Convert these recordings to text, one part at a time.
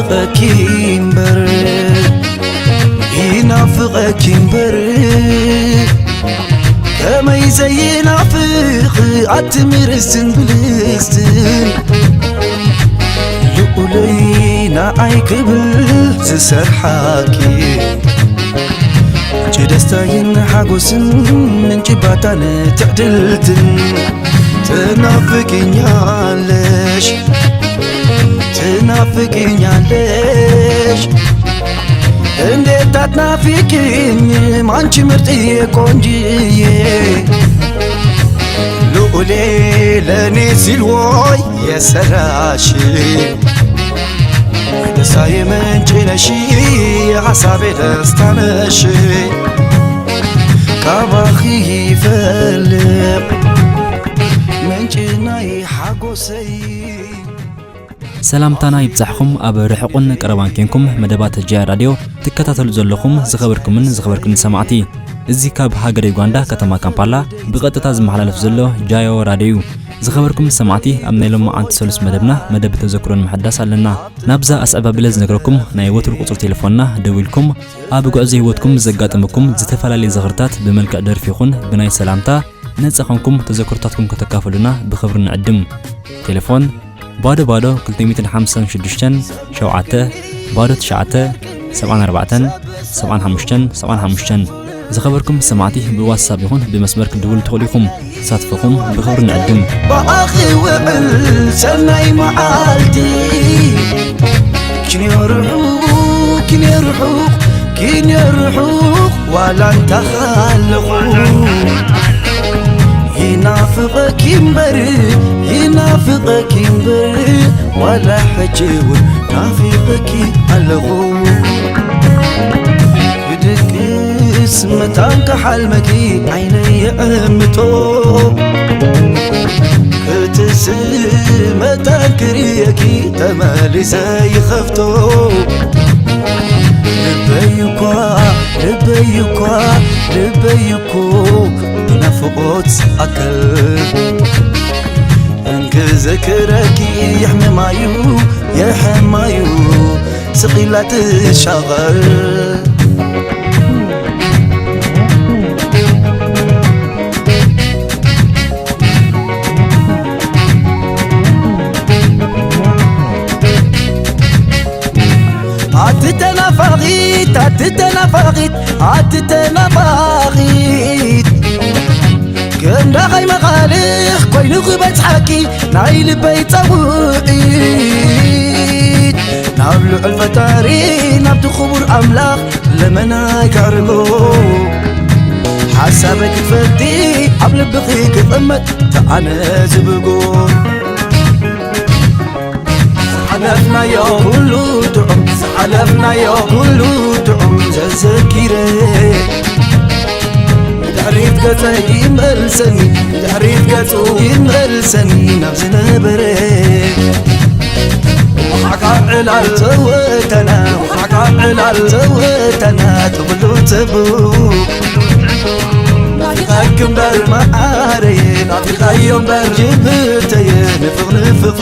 ይናፍቐኪ እምበር፣ ይናፍቐኪ እምበር፣ ከመይ ዘይናፍቕ ኣቲ ምርስትን ብልስትን። ልኡለይ ንዓይ ክብል ዝሰርሓኪ፣ ምንጪ ደስታይን ሓጎስን፣ ምንጪ ባታን ትዕድልትን። ትናፍቅኛለሽ፣ ትናፍቅኛለሽ፣ እንዴት አትናፍቅኝም አንቺ ምርጥዬ ቆንጅዬ። ልኡሌ ለእኔ ሲል ወይ የሰራሽ፣ ደስታዬ ምንጭ ነሽ፣ የሐሳቤ ደስታ ነሽ። ካባኺ ይፈልቕ ምንጭ ናይ ሓጎሰይ። ሰላምታና ይብጻሕኹም፣ ኣብ ርሑቕን ቀረባን ኬንኩም መደባት ጃያ ራድዮ ትከታተሉ ዘለኹም ዝኸበርኩምን ዝኸበርኩን ሰማዕቲ። እዚ ካብ ሃገረ ዩጋንዳ ከተማ ካምፓላ ብቐጥታ ዝመሓላለፍ ዘሎ ጃዮ ራድዮ እዩ። ዝኸበርኩም ሰማዕቲ፣ ኣብ ናይ ሎማዓንቲ ሰሉስ መደብና መደብ ተዘክሮን ምሕዳስ ኣለና። ናብዛ ኣስዕብ ኣቢለ ዝነግረኩም ናይ ወትሩ ቁጽሪ ቴሌፎንና ደዊልኩም ኣብ ጉዕዞ ህይወትኩም ዘጋጠመኩም ዝተፈላለየ ዝኽርታት ብመልክዕ ደርፊ ይኹን ብናይ ሰላምታ ነጻ ኾንኩም ተዘክሮታትኩም ከተካፍሉና ብኽብሪ ንዕድም። ቴሌፎን ባዶ ባዶ ክልተ ሚእትን ሓምሳን ሽዱሽተን ሸውዓተ ባዶ ትሽዓተ ሰብዓን ኣርባዕተን ሰብዓን ሓሙሽተን ሰብዓን ሓሙሽተን። ዝኸበርኩም ሰማዕቲ ብዋትሳፕ ይኹን ብመስመር ክትድውሉ ትኽእሉ ኢኹም። ተሳትፎኹም ብኽብሪ ንዕድም። ብኣኺ ውዕል ሰናይ መዓልቲ። ኪንዮ ርሑቕ፣ ኪንዮ ርሑቕ፣ ኪንዮ ርሑቕ ዋላ እንተ ሃለኹ። ይናፍቐኪ እምበር፣ ይናፍቐኪ እምበር ዋላ ሕጂ እውን ናፊቐኪ ኣለኹ። ክድቅስ መታን ክሓልመኪ ዓይነይ ይዕምቶ፣ ክትስእ መታን ክርእየኪ ተመሊሰ ይኸፍቶ። ልበይ እኳ፣ ልበይ እኳ፣ ልበይ እኮ ብናፍቖት ኣከል እንክዘክረኪ የሕምማዩ፣ የሕማዩ ስቕ ኢላ ትሻቐል። ኣቲ ተናፋቒት፣ ኣቲ ተናፋቒት፣ ኣቲ ተናፋቒት፣ ክንዳኻይ መቓልሕ ኮይኑ ክበጽሓኪ ናይ ልበይ ጻውዒት። ናብ ልዑል ፈጣሪ ናብቲ ክቡር ኣምላኽ ለመናይ ከዕርጎ፣ ሓሳበይ ክትፈልጢ ኣብ ልብኺ ክቕመጥ ተኣነ ዝብጎ። ዝሓለፍናዮ ኩሉ ጥዑም፣ ዝሓለፍናዮ ኩሉ ጥዑም ዘዘኪረ፣ ንድሕሪት ገጸይ ይመልሰኒ፣ ንድሕሪት ገጹ ይመልሰኒ ናብ ዝነበረ። ወሓካ ዕላል ዘወተና፣ ወሓካ ዕላል ዘወተና፣ ትብሉ ጽቡቕ። ናፊቐኪ እምበር መዓረየ፣ ናፊቐዮ እምበር ጅብተየ፣ ንፍቕ ንፍቕ።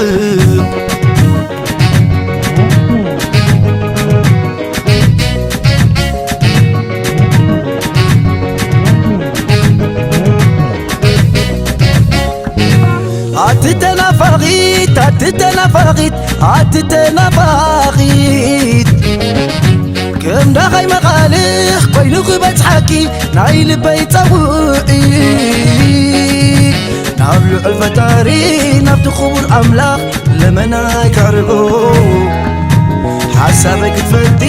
ኣቲ ተናፋቒት፣ ኣቲ ተናፋቒት፣ ኣቲ ተናፋቒት፣ ከም ዳኻይ መቓልሕ ኮይኑ ክበጽሓኪ ናይ ልበይ ጸውዒት። ናብ ልዑል ፈጣሪ ናብቲ ክቡር ኣምላኽ ለመናይ ከዕርጎ፣ ሓሳበይ ክትፈልጢ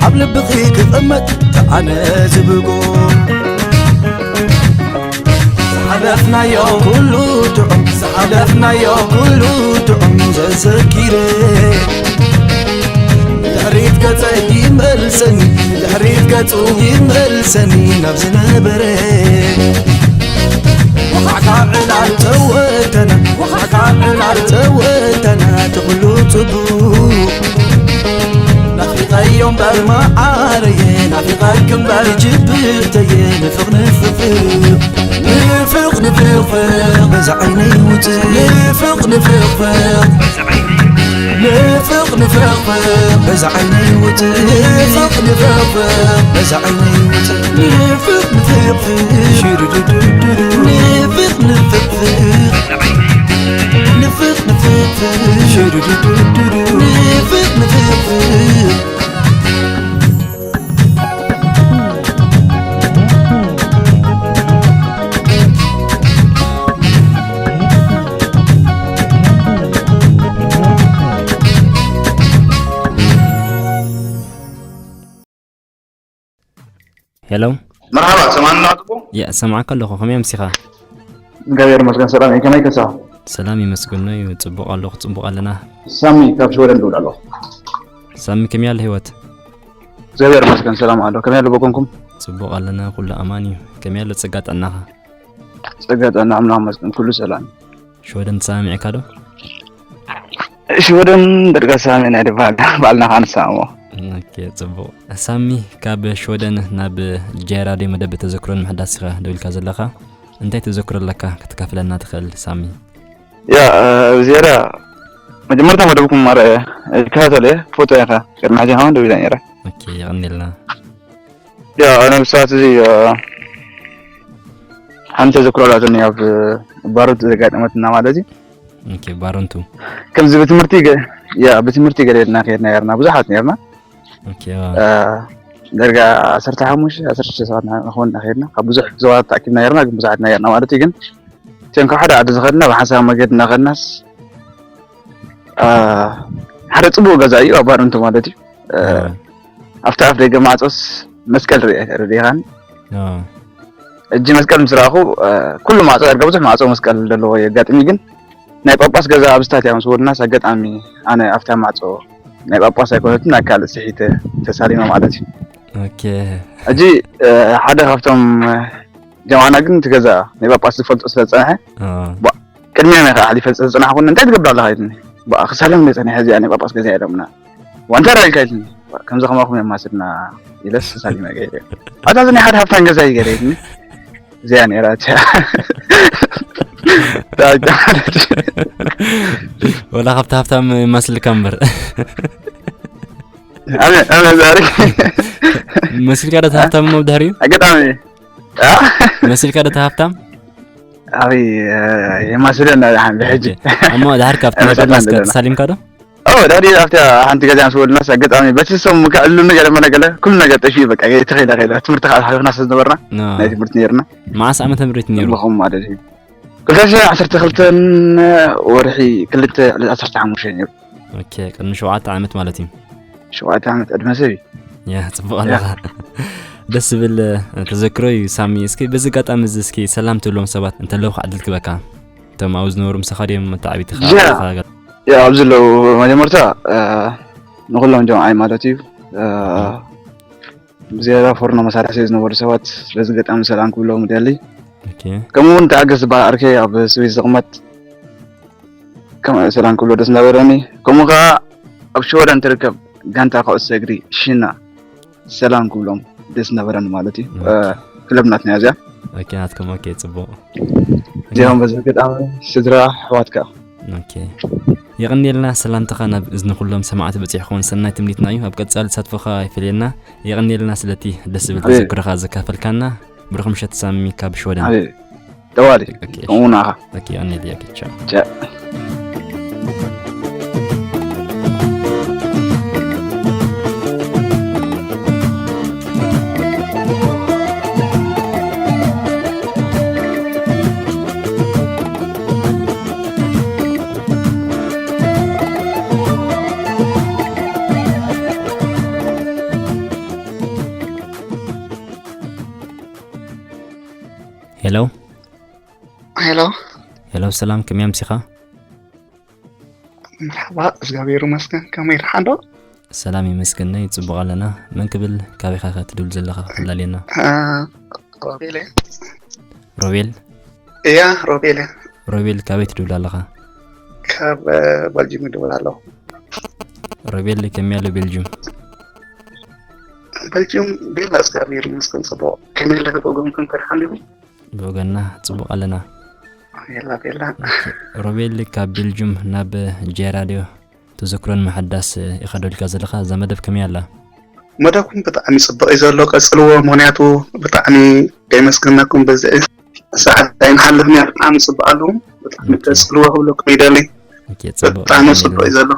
ኣብ ልብኺ ክቕመጥ ተኣነ ዝብጎ። ዝሓለፍናዮ ኩሉ ጥዑም፣ ዝሓለፍናዮ ኩሉ ጥዑም ዘዘኪረ፣ ንድሕሪት ገጸይ ይመልሰኒ፣ ንድሕሪት ገጹ ይመልሰኒ ናብ ዝነበረ። ወሓካ ዕላል ተወተና፣ ወሓካ ዕላል ተወተና፣ እቲ ኩሉ ጽቡቕ። ናፊቐዮ እምበር መዓረየ፣ ናፊቐኪ እምበር ጅብርተየ፣ ንፍቕ ንፍቕ፣ ንፍቕ ንፍቕ፣ በዛ ዓይነይ ውጽእ፣ ንፍቕ ንፍቕ፣ ንፍቕ ንፍቕፍቕ በዛ ዓይነይ ውፅእ። ንፍቕ ንፍቕፍቕ በዛ ዓይነይ ውፅእ። ንፍቕ ንፍቕፍቕ ሽዱዱዱዱዱ። ንፍቕ ንፍቕፍቕ ንፍቕ ንፍቕፍቕ ሽዱዱዱዱዱ። ንፍቕ ንፍቕፍቕ ሄሎ። መርሓባ፣ ሰማዕና ጽቡቕ? ያ፣ ሰማዕካ ኣለኹ። ከመይ ኣምሲኻ? እግዚኣብሔር ይመስገን፣ ሰላም እየ። ከመይ ከሳ? ሰላም ይመስገን እዩ። ጽቡቕ ኣለኹ፣ ጽቡቕ ኣለና። ሳሚ ካብ ሽወደን ድውል ኣለኹ። ሳሚ፣ ከመይ ኣሎ ህይወት? እግዚኣብሔር ይመስገን፣ ሰላም ኣሎ። ከመይ ኣሎ በጎንኩም? ጽቡቕ ኣለና፣ ኩሉ ኣማን እዩ። ከመይ ኣሎ ጸጋ ጥዕናኻ? ጸጋ ጥዕና ኣምላኽ ይመስገን፣ ኩሉ ሰላም። ሽወደን ተሰማሚዕካ ዶ? ሽወደን ደርጋ ሰማሚዕና ድበሃል፣ ባዕልና ኸኣ ንሰማሞ። ኦኬ፣ ጽቡቕ። ሳሚ፣ ካብ ሽወደን ናብ ጀይ ራድዮ መደብ ተዘክሮን ምሕዳስ ኢኻ ደዊልካ ዘለኻ። እንታይ ተዘክሮ ኣለካ ከተካፍለና ትኽእል ሳሚ? ያ፣ እ፣ ብዝያዳ መጀመርታ መደብኩም ማረ ይከታተል እየ፣ ፎቶ ኢኻ ቅድሚ ሕጂ ኸማን ደዊላ ነይረ። ኦኬ፣ የቐንየልና። ያ፣ ኣነ ብሰዓት እዚ፣ እ፣ ሓንቲ ተዘክሮ ኣላትኒ ኣብ ባሮት ዘጋጠመትና ማለት እዩ። ኦኬ፣ ባሮንቱ። ከምዚ ብትምህርቲ ገ-፣ ያ፣ ብትምህርቲ ገለ ኢልና ከይድና ነርና፣ ብዙሓት ነርና። ኦኬ፣ ዋ። እ፣ ደርጋ ዓሰርተ ሓሙሽተ፣ ዓሰርተ ሽዱሽተ ሰባት ንኾንና ከይድና፣ ካብ ብዙሕ ዞባታት ተኣኪብና ነርና፣ ግን ብዙሓት ነርና ማለት እዩ። ግን እቲኦም ካብ ሓደ ዓዲ ዝኸድና ብሓንሳብ መገዲ እናኸድናስ፣ እ፣ ሓደ ጽቡቕ ገዛ እዩ፣ ኣብ ባሮንቱ ማለት እዩ። እ፣ እ። ኣብቲ ኣፍ ደገ ማዕጾስ መስቀል ርእ-፣ ርኢኻን? እ። እጂ መስቀል ምስ ረኣኹ፣ እ፣ ኩሉ ማዕጾ ዳርጋ ብዙሕ ማዕጾ መስቀል ዘለዎ የጋጥም እዩ፣ ግን ናይ ጳጳስ ገዛ ኣብ ስታት እያ ምስ ወድናስ ኣጋጣሚ ኣነ ኣብታ ማዕጾ ናይ ጳጳስ ኣይኮነትን፣ ናይ ካልእ ስሒተ ተሳሊመ ማለት እዩ። ኦኬ። ሕጂ፣ እ፣ ሓደ ካብቶም፣ እ፣ ጀማና ግን እቲ ገዛ ናይ ጳጳስ ዝፈልጦ ስለ ዝጸንሐ፣ እ። ባ-፣ ቅድሚኦም እየ ከዓ ሓሊፈ ዝጸናሕኩ፣ "እንታይ ትገብር ኣለኻ?" ኢሉኒ። "ባ-፣ ክሳለም እየ ጸኒሐ፣ እዚኣ ናይ ጳጳስ ገዛ እየ ኢሎምና። ዋንታ ራኢልካ?" ኢሉኒ። "ከምዚ ከማኹም እዮም ማስልና" ኢለስ ሳሊመ ገይረ። ኣታ እዚ ናይ ሓደ ሃብታም ገዛ እዩ ገይረ ኢሉኒ። እዚኣ ነይራ እቲኣ። እንታይ ማለት እዩ? ወላ ካብቲ ሃብታም ይመስልካ እምበር። ኣነ፣ ኣነ ዛሬ መስልካ ዶ እቲ ሃብታም እሞ ብድሕሪኡ? ኣጋጣሚ። ኣ? መስልካ ዶ እቲ ሃብታም? ኣበይ፣ እ፣ የማስለና ደሓን ብሕጂ። ኦኬ። እሞ ድሓር ካብቲ ናይ ኣይመስለና ጳጳስ ከ ዘለና። ተሳሊምካ ዶ? ኦ፣ ዳዲ ኣብታ ሓንቲ ገዛ ምስ ወድናስ ኣጋጣሚ በቲ ሰሙ ከዕልሉኒ ገለ መለ ገለ ኩሉ ነገር ጠፊኡ በቃ፣ ተኸይዳ ከይዳ። ትምህርቲ ከዓ ሓሊፍና ስለ ዝነበርና፣ ኖ። ናይ ትምህርቲ ነይርና። መዓስ ዓመተ ምህረት ነይሩ? እምበኹም ማለት እዩ። ክልተ ሽሕን ዓሰርተ ክልተን ወርሒ ክልተ ዕለት ዓሰርተ ሓሙሽተ ነይሩ። ኦኬ፣ ቅድሚ ሸውዓተ ዓመት ማለት እዩ። ሸውዓተ ዓመት ዕድመ ሰብ እዩ። ያ፣ ጽቡቕ ያ። ኣለኻ። ደስ ዝብል፣ እ፣ ተዘክሮ እዩ ሳሚ። እስኪ በዚ ኣጋጣሚ እዚ እስኪ ሰላም ትብሎም ሰባት እንተለዉ ከዓ ዕድል ክበካ። እቶም ኣብኡ ዝነበሩ ምሳኻ ድዮም መተዓቢትኻ ያ። ኣቦኻ ገ- ያ፣ ኣብዚ ዘለዉ መጀመርታ፣ እ፣ ንኹሎም ጀምዓይ ማለት እዩ። እ፣ ብዝያዳ ፎርኖ መሳርሒ ዝነበሩ ሰባት ስለዚ ገጣሚ ሰላም ክብሎም ደሊ። ኦኬ። ከምኡ እውን ተዓገስ ዝበሃል ዓርከይ ኣብ ስዊስ ዝቕመጥ ከም ሰላም ክብሎ ደስ እንዳበለኒ። ከምኡ ከዓ ኣብ ሽወደን ትርከብ ጋንታ ኩዕሶ እግሪ ሽና ሰላም ክብሎም ደስ እንዳበለኒ ማለት እዩ። ኦኬ። እ፣ ክለብ ናትና እያ እዚኣ። ኦኬ፣ ናትኩም፣ ኦኬ፣ ጽቡቕ። እዚኦም በዚ ገጣሚ ስድራ ኣሕዋት ከዓ። ኦኬ። የቐንየልና ሰላምታኻ ናብ እዝኒ ኩሎም ሰማዕቲ በጺሑ ክኸውን ሰናይ ትምኒትና እዩ። ኣብ ቀጻሊ ተሳትፎኻ ይፈልየና። የቐንየልና ስለቲ ደስ ዝብል ኣቤት። ተዘክሮኻ ዘካፈልካና። ብሩኽ ምሸት ሳሚ ካብ ሽወደን። ኣቤት። ጠዋሊ። ኦኬ። ከምኡ ንዓኻ። ኦኬ፣ የቐንየለይ። ኦኬ፣ ቻው። ቻው። ሄሎ። ሄሎ። ሄሎ፣ ሰላም፣ ከመይ ኣምሲኻ? መርሓባ፣ እግዚኣብሔር ይመስገን። ከመይ፣ ደሓን ዶ? ሰላም ይመስገን፣ ጽቡቕ ኣለና። መን ክብል፣ ካበይ ኢኻ ትድውል ዘለኻ? ከላልየና። እ፣ ሮቤል እየ። ሮቤል? እያ፣ ሮቤል እየ። ሮቤል፣ ካበይ ትድውል ኣለኻ? ካብ፣ እ፣ በልጅም እድውል ኣለኹ። ሮቤል፣ ከመይ ኣሎ ቤልጅም? በልጅም ቤላ፣ እግዚኣብሔር ይመስገን፣ ጽቡቕ። ከመይ ኣለኺ? ብወገንኩም ከ ደሓን ዲኹም? ብወገንና ጽቡቕ ኣለና። ቤላ፣ ቤላ። ኦኬ። ሮቤል፣ ካብ ቤልጅም ናብ ጄ ራድዮ ተዘክሮን ምሕዳስ ኢኻ ዶ ኢልካ ዘለኻ? እዛ መደብ ከመይ ኣላ? መደብኩም ብጣዕሚ ጽቡቕ እዩ ዘሎ፣ ቀጽልዎ። ምኽንያቱ ብጣዕሚ ከይመስገናኩም በዚ ሰዓት ኣይንሓልፍን እያ። ብጣዕሚ ጽቡቕ ኣለዉ። ብጣዕሚ ቀጽልዎ ክብለኩም ይደሊ። ኦኬ፣ ጽቡቕ። ብጣዕሚ ጽቡቕ እዩ ዘሎ።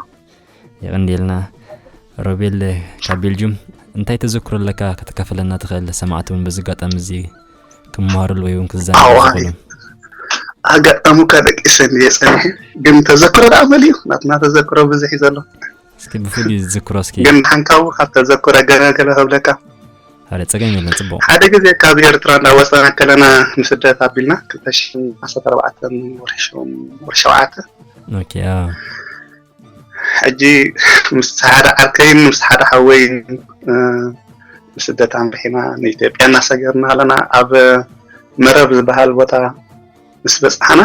የቐንየልና። ሮቤል ካብ ቤልጁም፣ እንታይ ተዘክሮ ኣለካ ከተካፍለና ትኽእል? ሰማዕቲ እውን በዚ ኣጋጣሚ እዚ ክመሃሩሉ ወይ እውን ክዘናግዑ ኣዋይ። ዝኽእሉ። ኣጋጣሚ እኳ ደቂሰ እንድየ ጸኒሐ፣ ግን ተዘክሮ ደኣ መሊኡ። ናትና ተዘክሮ ብዙሕ እዩ ዘሎ። እስኪ ብፍሉይ ዝዝክሮ እስኪ። ግን ሓንካው ካብ ተዘክሮ ገለ ገለ ክብለካ። ሓደ ጸገም የለን፣ ጽቡቕ። ሓደ ግዜ ካብ ኤርትራ እንዳወጻና ከለና ንስደት ኣቢልና፣ ክልተ ሽሕን ዓሰርተ ኣርባዕተን ወርሒ ሸው-፣ ወርሒ ሸውዓተ። ኦኬ፣ ኣዎ። ሕጂ ምስ ሓደ ዓርከይን ምስ ሓደ ሓወይን፣ እ፣ ንስደት ኣምሪሕና ንኢትዮጵያ እናሰገርና ኣለና። ኣብ መረብ ዝበሃል ቦታ ምስ በጻሕና፣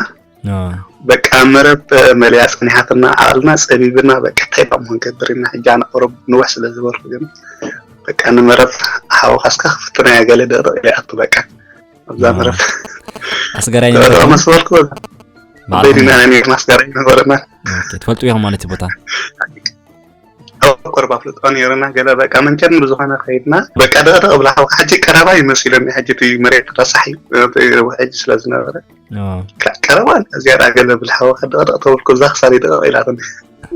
ኣዎ። በቃ መረብ መሊኣ ጸኒሓትና፣ ዓቕልና ጸቢብና፣ በቃ እንታይ ደኣ ክንገብር ኢና ሕጂ? ኣነ ቁሩብ ንውሕ ስለ ዝበልኩ፣ ግን በቃ ንመረብ ሓወኻስካ ክፍትና እያ፣ ገለ ደቕደቕ ኢለ ኣቱ በቃ ኣብዛ ኣዎ። መረብ ኣስገራይ ደቕደቕ ነበረ? ምስ በልኩ በቃ ባዕልኹም? በይንና ኔርና፣ ኣስገራይ ነበረና። ኦኬ፣ ትፈልጡ ኢኹም ማለት እዩ ቦታ? ቁሩብ ኣፍልጦ ኔርና፣ ገለ በቃ መንቸን ብዝኾነ ከይድና፣ በቃ ደቕደቕ ብላ ሓወኻ፣ ሕጂ ቀረባ ይመሲለኒ፣ ሕጂ እቲ መሬት ረሳሕ እዩ፣ እቲ ውሕጅ ስለ ዝነበረ። ኣዎ። ካ-፣ ቀረባ እዚኣ ገለ ብልሓወ ከደቕደቕ ተብልኩ፣ እዛ ክሳደይ ደቕቕ ኢላትኒ።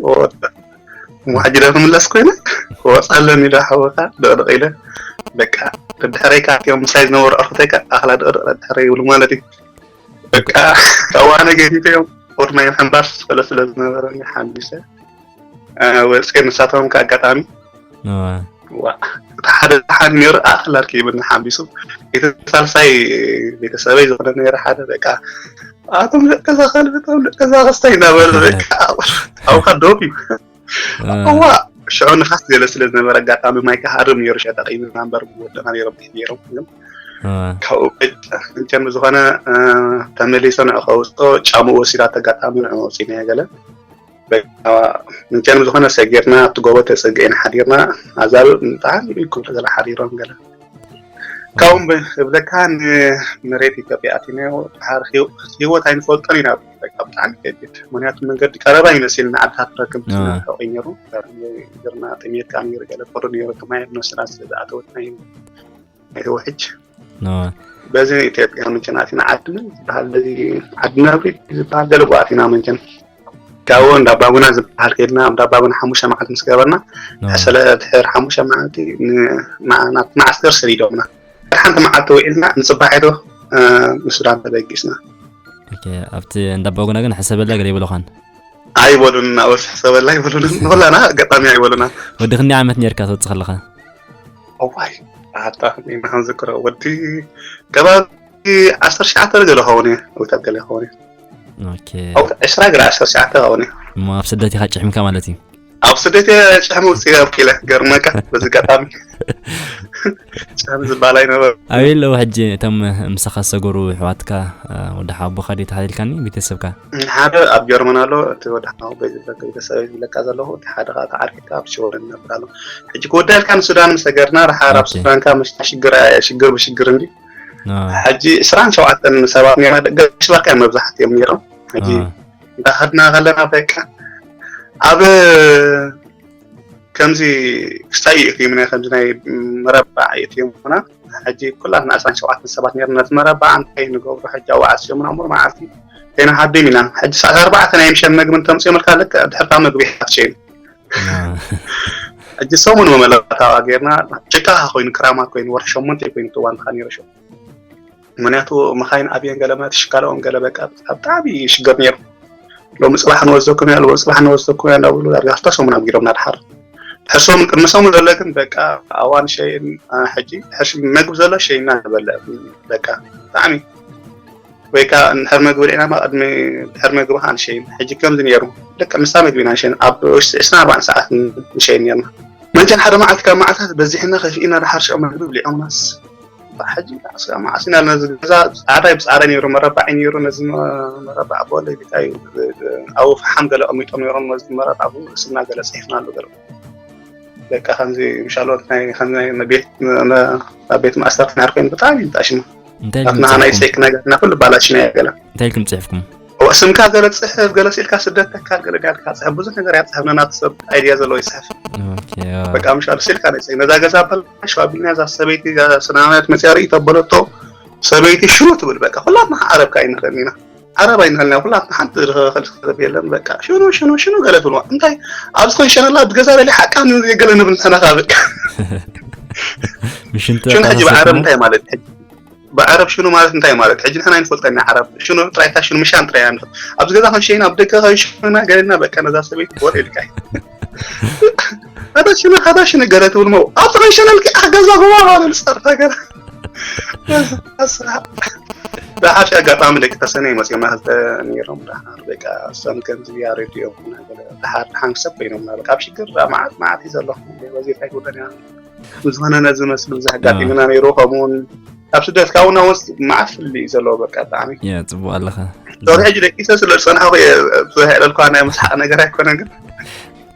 ወ-፣ እሞ ሕጂ ዶ ክምለስ ኮይነ? ክወፅ ኣለኒ ዶ ሓወኻ? ደቕደቕ ኢለ። በቃ፣ ደድሕረይ ከኣ እቲኦም ምሳይ ዝነበሩ ኣርክተይ ከኣ ኣኽላ ደቕደቕ ደድሕረይ ይብሉ ማለት እዩ። በቃ፣ ካብኡ ኣነ ገፊፈዮም፣ ቁርናይ ምሕንባስ ስለ፣ ስለ ዝነበረኒ ሓምቢሰ፣ እ፣ ወፅየ ንሳቶም ከኣ ኣጋጣሚ። ኣዎ። ዋ፣ እቲ ሓደ ዝሓኒ ነይሩ፣ ኣኽላል ከይብልና ሓምቢሱ። እቲ ሳልሳይ ቤተሰበይ ዝኾነ ነይሩ ሓደ፣ በቃ፣ "ኣቶም ደቂ እዛ ከልቢ፣ እቶም ደቂ እዛ ክስታይ" እናበለ፣ በቃ፣ ኣብኻ ዶብ እዩ። ኣዎ። እዋ፣ ሽዑ ንፋስ ገለ ስለ ዝነበረ፣ ኣጋጣሚ ማይ ከሃርም ነይሩ፣ ሸጠቕ ይብልና እምበር፣ ወደና ነይሮም፣ ነይሮም። ግን ኣዎ። ካብኡ በቃ፣ እንቸም ዝኾነ፣ እ፣ ተመሊሰ ንዑ ከውፅኦ፣ ጫምኡ ወሲዳቶ፣ ኣጋጣሚ ንዑ ወፂናዮ ገለ። በቃ፣ ምንቸን ዝኾነ ሰጊርና ኣብቲ ጎቦ ተጸጊዕና ሓዲርና፣ ኣዛብእ ብጣዕሚ ክብሉ ገለ ሓዲሮም ገለ። ካብኡ እብ-፣ እብለካ ንመሬት ኢትዮጵያ ኣቲናዮ፣ ድሓር ህይወ-፣ ህይወት ኣይንፈልጦን ኢና። በቃ ብጣዕሚ ከቢድ። ምኽንያቱ መንገዲ ቀረባ ይመስል ንዓድታት ረክብ ኣዎ። ተቆይነሩ። ገርና ጥሜት ከኣ ነይሩ፣ ገለ ቁሪ ነይሩ፣ እቲ ማይ ኣብ ነብስና ስለ ዝኣተወትና እዩ። ናይ ውሕጅ። ኣዎ። በዚ ኢትዮጵያ ምንጭናት ኢና ዓድና ዝበሃል በዚ ዓዲ ነብሪ ዝበሃል ገለ ጓት ኢና ምንጭን ካብኡ እንዳ ባጉና ዝበሃል ከይድና እንዳ ባጉና ሓሙሽተ መዓልቲ ምስ ገበርና ኣዎ። ሕሰለ ድሕር ሓሙሽተ መዓልቲ ን-፣ ማ-፣ ናብቲ መዓስከር ሰዲዶምና። ሓንቲ መዓልቲ ውዒልና ንጽባሒቱ፣ እ፣ ንሱዳን ተበጊስና። ኦኬ፣ ኣብቲ እንዳ ባጉና ግን ሕሰበላ ገለ ይብለኻን? ኣይበሉን፣ ናበስ ሕሰበላ ኣይበሉን። ንኹላና ኣጋጣሚ ኣይበሉና። ወዲ ክንደይ ዓመት ነርካ ትወጽእ ከለኻ? እዋይ፣ ኣታ ኢና ክንዝክሮ። ወዲ ከባቢ ዓሰርተ ትሽዓተ ገለ ኸውን እየ፣ ወይ ገለ ኸውን እየ። ኦኬ። ኣብ ዕስራ ገለ ዓሰርተ ትሽዓተ ኸውን እየ። እሞ ኣብ ስደት ኢኻ ጭሕምካ ማለት እዩ? ኣብ ስደት እየ ጭሕሚ ውፅእ ኣብኪለ፣ ገርመካ፣ በዚ ኣጋጣሚ። ጭሕሚ ዝበሃል ኣይነበረ። ኣበይ ኣለዉ ሕጂ እቶም ምሳኻ ዝሰገሩ ኣሕዋትካ፣ እ፣ ወዲ ሓቦኻ ድዩ ተሓሊልካኒ፣ ቤተሰብካ? ሓደ ኣብ ጀርመን ኣሎ፣ እቲ ወዲ ሓቦ ቤተሰብ ዝብለካ ዘለኹ፣ እቲ ሓደ ከዓ ተዓርኪካ ኣብ ሽወደን ይነብር ኣሎ። ሕጂ ክወዳ ኢልካ ንሱዳን ምስ ሰገርና፣ ድሓር ኣብ ኦኬ። ሱዳንካ መሽታ ሽግር፣ ሽግር ብሽግር እንዲ። ኣዎ። ሕጂ ዕስራን ሸውዓተን ሰባት ኔርና፣ ደገ ሽባካ እዮም መብዛሕትኦም ኔሮም። ሕጂ ኣዎ። እንዳኸድና ከለና በቃ ኣብ ከምዚ ክስታይ የእትዩምና፣ ከምዚ ናይ መረባዕ የእትዩምና። ሕጂ ኩላትና ዕስራን ሸውዓተን ሰባት ኔርና፣ ነቲ መረባዕ እንታይ ንገብሮ ሕጂ? ኣብኡ ዓጽዮምና እሞ መዓልቲ ከይንሃድም ኢና። ሕጂ ሰዓት ኣርባዕተ ናይ ምሸት መግቢ እንተምጽኦም ኢልካ ልክዕ ድሕርታ መግቢ ኢኻ ትሸይን። ኣዎ። ሕጂ ሰሙን መመለስ ኣታዊ ጌርና፣ ጭቃ ኮይኑ፣ ክራማት ኮይኑ፣ ወርሒ ሸሞንተ ኮይኑ፣ እቲ እዋን ከዓ ነይሩ ሽዑ። ምኽንያቱ መኻይን ኣብየን ገለ ማለት ሽካልኦም ገለ በቃ ብጣዕሚ ሽግር ነይሩ። ሎሚ ጽባሕ ንወስደኩም ኢና፣ ሎሚ ጽባሕ ንወስደኩም ኢና እንዳበሉ ዳርጋ ክልተ ሰሙን ኣጊሮምና ድሓር። ድሕሪ ሰሙን፣ ቅድሚ ሰሙን ዘሎ ግን በቃ ኣዋን ሸይን፣ አ፣ ሕጂ ድሕሪ መግቢ ዘሎ ሸይና ንበልዕ በቃ ብጣዕሚ። ወይ ከዓ እንድሕር መግቢ ርኢና ድማ ቅድሚ ድሕሪ መግቢ ከዓ ንሸይን። ሕጂ ከምዚ ነይሩ። ልክዕ ምሳ መግቢ ኢና ንሸይን። ኣብ ውሽጢ ዕስራን ኣርባዕተን ሰዓት ንሸይን ነይርና። መቸን ሓደ መዓልቲ ካብ መዓልታት በዚሕና ከፊእና ድሓር ሽዑ መግቢ ብሊዖምናስ። ሕጂ እስከ መዓስ ኢና ነዚ ገዛ ጻዕዳይ ብጻዕዳ ነይሩ፣ መረባዕ ነይሩ፣ ነዚ መ-፣ መረባዕ ብወለዲታይ ኣብኡ ፈሓም ገለ ኣቐሚጦም ነይሮም፣ ነዚ መረባዕ ብኡ ርእስና ገለ ጽሒፍናሉ ገለ። በቃ ከምዚ ምሻሎት ናይ፣ ከምዚ ናይ ቤት፣ ን-፣ ኣብ ቤት ማእሰርቲ ናይ ኮይን ብጣዕሚ እዩ ተኣሽሙ። እንታይ ኢልኩም ናትና ናይ ጽሒፍኩም? ሴክ ነገርና ኩሉ ባላሽና ገለ። እንታይ ኢልኩም ጽሒፍኩም? ኦ፣ ስምካ ገለ ትፅሕፍ፣ ገለ ስኢልካ ስደት ተካል፣ ገለ ዳልካ ፅሕፍ፣ ብዙሕ ነገር ያፅሕፍ። ነናቱ ሰብ ኣይድያ ዘለዎ ይፅሕፍ። ኦኬ፣ ያ። በቃ ምሻሉ ስኢልካ ናይ ፅሕፍ። ነዛ ገዛ በላሽ ኣቢልና፣ እዛ ሰበይቲ ሰናመት መፅያ ርእይ ተበለቶ፣ ሰበይቲ ሽኑ ትብል። በቃ ኩላትና ዓረብ ከ ኣይንኽእልን ኢና። ዓረብ ኣይንኽእልን ኢና። ኩላትና ሓንቲ ዝኽእል ሰብ የለን። በቃ ሽኑ፣ ሽኑ፣ ሽኑ ገለ ትብልዋ። እንታይ ኣብዚ ኮንሸነላ ብገዛ ደሊ ሓቃ ን-፣ ገለ ንብል ንሕና ከ በቃ። ምሽንቲ ሽኑ ሕጂ ብዓረብ ኣተሳሰብና? እንታይ ማለት እዩ? ብዓረብ ሽኑ ማለት እንታይ ማለት? ሕጂ ንሕና ኣይንፈልጦ ኢና ዓረብ። ሽኑ ጥራይ እታ ሽኑ ምሻን ጥራይ ኢና ንፈልጥ። ኣብዚ ገዛ ኮንሸይና ኣብ ደገ ኮንሸይና ገለና በቃ ነዛ ሰበይቲ ወር ኢልካ እዩ። ሃዳ ሽኑ፣ ሃዳ ሽኑ ገለ ትብል መው። ኣብቲ ኮንሸነልኪ ኣህ ገዛ ጎባ ማለት ጸርታ ገለ። ብሓሽ ኣጋጣሚ ደቂ ተሰነይ መፅኦም ክልተ ነይሮም ደሓር በቃ እሶም ከምዚ ያሬድ እዮም እና ገለ ደሓር ደሓን ሰብ ኮይኖም እና በቃ ኣብ ሽግር መዓት መዓት እዩ ዘለኹም በዚ እንታይ ጉዳይ ዝኾነ ነዚ መስሉ እዚ ኣጋጢሙና ነይሩ። ከምኡውን ኣብ ስደት ካብኡና ወስ መዓት ፍልልይ እዩ ዘለዎ በቃ ብጣዕሚ ያ፣ ጽቡቕ ኣለኻ። ሎሚ ሕጂ ደቂሰ ስለ ዝፀናሕኩ እየ ብዙሕ የዕለልኳ ናይ ምስሓቕ ነገር ኣይኮነን ግን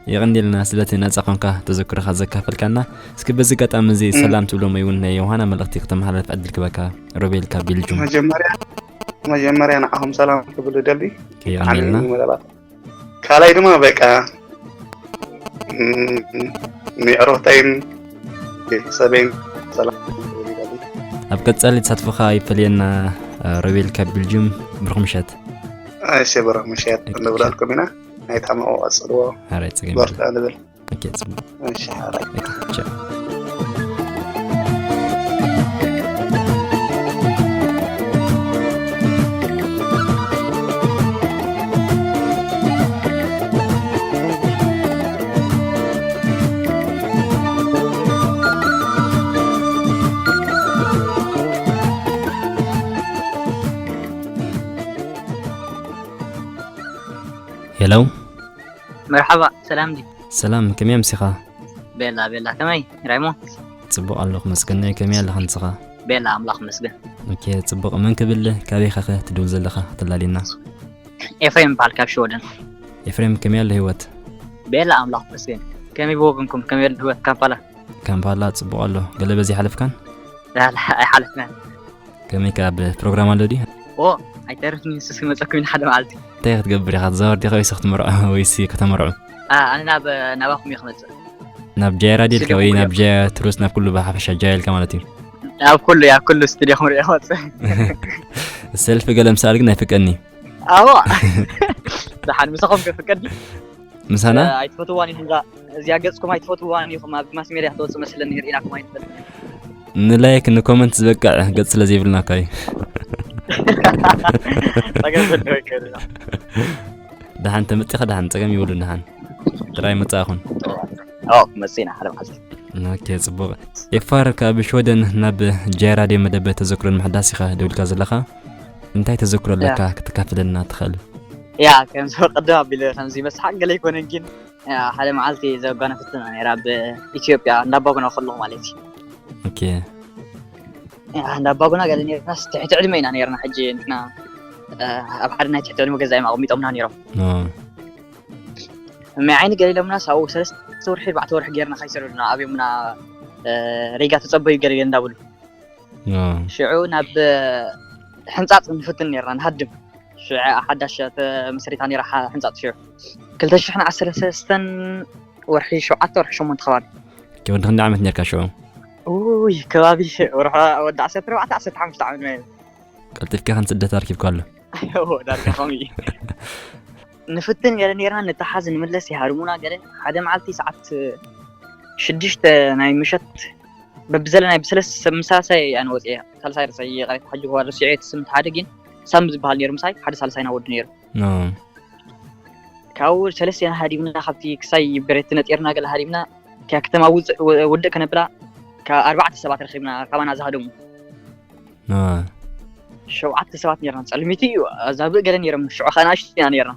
የቐንየልና ስለቲ ነጻ ኾንካ ተዘክሮኻ ዘካፈልካና። እስኪ በዚ ኣጋጣሚ እዚ ሰላም ትብሎም ወይ እውን ናይ ዮሃና መልእኽቲ ክተመሓላልፍ ዕድል ክበካ። ሮቤል ካብ ቤልጁም። መጀመርያ መጀመርያ ንዓኹም ሰላም ክብል ደሊ የቐንየልና። መደባት ካልኣይ ድማ በቃ ም- ንዕሮተይን ቤተሰበይን ሰላም ክብል ይደሊ። ኣብ ቀጻሊ ተሳትፎኻ ይፈለየና። ሮቤል ካብ ቤልጁም፣ ብሩኽ ምሸት። እሺ ብሩኽ ምሸት እንብለልኩም ኢና። ናይ ጣመቆ ቀጽልዎ ሓራይ ጸገም በርታ የለን። ንብል። ኦኬ፣ ጽቡቕ። እሺ ሓራይ ኦኬ፣ ቻው። ሄሎ። መርሓባ ሰላም ዲ ሰላም፣ ከመይ ኣምሲኻ? ቤላ ቤላ ከመይ ራይሞ ጽቡቕ ኣለኹ መስገናይ፣ ከመይ ኣለኻ ንስኻ? ቤላ ኣምላኽ መስገን ኦኬ፣ ጽቡቕ። መን ክብል፣ ካበይ ኸ ትድውል ዘለኻ? ከተላልየና። ኤፍሬም ይበሃል ካብ ሽወደን ኤፍሬም፣ ከመይ ኣሎ ህይወት? ቤላ ኣምላኽ መስገን ከመይ ብወገንኩም ከመይ ኣሎ ህይወት ካምፓላ ካምፓላ ጽቡቕ ኣሎ። ገለ በዚ ሓለፍካን? ላላ ኣይሓለፍናን ከመይ ከ ኣብ ፕሮግራም ኣሎ ድዩ? ኦ ኣይተርፍኒ ንሱስ ክመፀኩም ኢሉ ሓደ መዓልቲ እንታይ ክትገብር ኢኻ? ትዛወር ዲኻ ወይስ ክትመርዖ ወይስ ከተመርዑ? ኣ- ኣነ ናብ ናባኹም እየ ክመፅእ ናብ ጃይራ ዲልካ ወይ ስልኩም ናብ ጃያ ትሩስ ናብ ኩሉ ብሓፈሻ ጃያ ኢልካ ማለት እዩ። ኣብ ኩሉ እያ ኩሉ ስቱዲዮ ክምሪኦ ክመፅእ ሰልፊ ገለ ምሳል ግን ኣይፍቀኒ። ኣዎ ደሓን ምሳኹም ከፍቀድ ምሳና ኣይትፈትዋን ኢኹም እዛ እዚኣ ገፅኩም ኣይትፈትዋን ኢኹም ኣብ ማስ ሜድያ ክትወፅእ መስለኒ ርኢናኩም ኣይንፈልጥ ንላይክ ንኮመንት ዝበቅዕ ገጽ ስለ ዘይብልና ካዩ። ፀገም ዘለዎ ይከልና ደሓን ተመጺኻ ደሓን ጸገም ይብሉን ደሓን ጥራይ መጻእኹን። ኦ መፂና ሓደ መዓልቲ ኦኬ ጽቡቕ። ኤፋር ካብ ሽወደን ናብ ጃይራድዮ መደብ ተዘክሮን ምሕዳስ ኢኻ ደውልካ ዘለኻ። እንታይ ተዘክሮ ኣለካ ያ። ክትካፍለና ትኽእል? ያ ከምዚ ቅድም ኣቢለ ከምዚ መስሓቅ ገለ ኣይኮነን ግን ያ፣ ሓደ መዓልቲ ዘጓነፈትና ነይራ ኣብ ኢትዮጵያ እንዳባጉና ከለኹ ማለት እዩ ኦኬ ያ፣ እንዳባጉና ገለ ነርና ትሕቲ ዕድመ ኢና ነርና ሕጂ ንሕና እ፣ ኣብ ሓደ ናይ ትሕቲ ዕድመ ገዛ እዮም ኣቐሚጦምና ነይሮም ኦ፣ እመይ ዓይኒ ገሊሎምና ሳው ሰለስተ ወርሒ ኣርባዕተ ወርሒ ጌርና ካይሰረዱና ኣብዮምና እ፣ ሪጋ ተጸበዩ ገለ ገለ እንዳብሉ ኦ፣ ሽዑ ናብ እ፣ ሕንጻጽ ንፍትን ነርና ንሃድም ሽዑ ሓዳሽ ተመስሪታ ነራ ሓ- ሕንጻጽ ሽዑ ክልተ ሽሕን ዓሰርተ ሰለስተን ወርሒ ሸውዓተ ወርሒ ሸሞንተ ከባቢ ኦኬ ወዲ ክንደይ ዓመት ነርካ ሽዑ? ውይ ከባቢ ወርሒ ወዲ ዓሰርተ ኣርባዕተ ዓሰርተ ሓሙሽተ ዓመት ማለት ቀልጢፍካ ከን ስደት ኣርኪብካ ኣሎ። እዎ ዳርጋ ከምኡ እዩ ንፍትን ገለ ነርና ንተሓዝ ንምለስ ይሃርሙና ገለ ሓደ መዓልቲ ሰዓት ሽዱሽተ ናይ ምሸት በብዘለ ናይ ብሰለስተ ምሳሳይ ኣነ ወፅየ ሳልሳይ ርሳይ ቀሪት ሕጂ ዋ ርሲዐ እቲ ስም ሓደ ግን ሳም ዝበሃል ነይሩ ምሳይ ሓደ ሳልሳይና ወዲ ነይሩ ኦ፣ ካብኡ ሰለስቴና ሃዲምና ካብቲ ክሳይ ብረት ነጢርና ገለ ሃዲምና ካብ ከተማ ውፅእ ወ- ውድእ ከነብላ ካብ ኣርባዕተ ሰባት ረኺብና ካባና ዝሃደሙ ኦ፣ ሸውዓተ ሰባት ነርና ፀልሚቲ እዩ ኣዛብእ ገለ ነይሮም ሽዑ ከናእሽቱ ኢና ነርና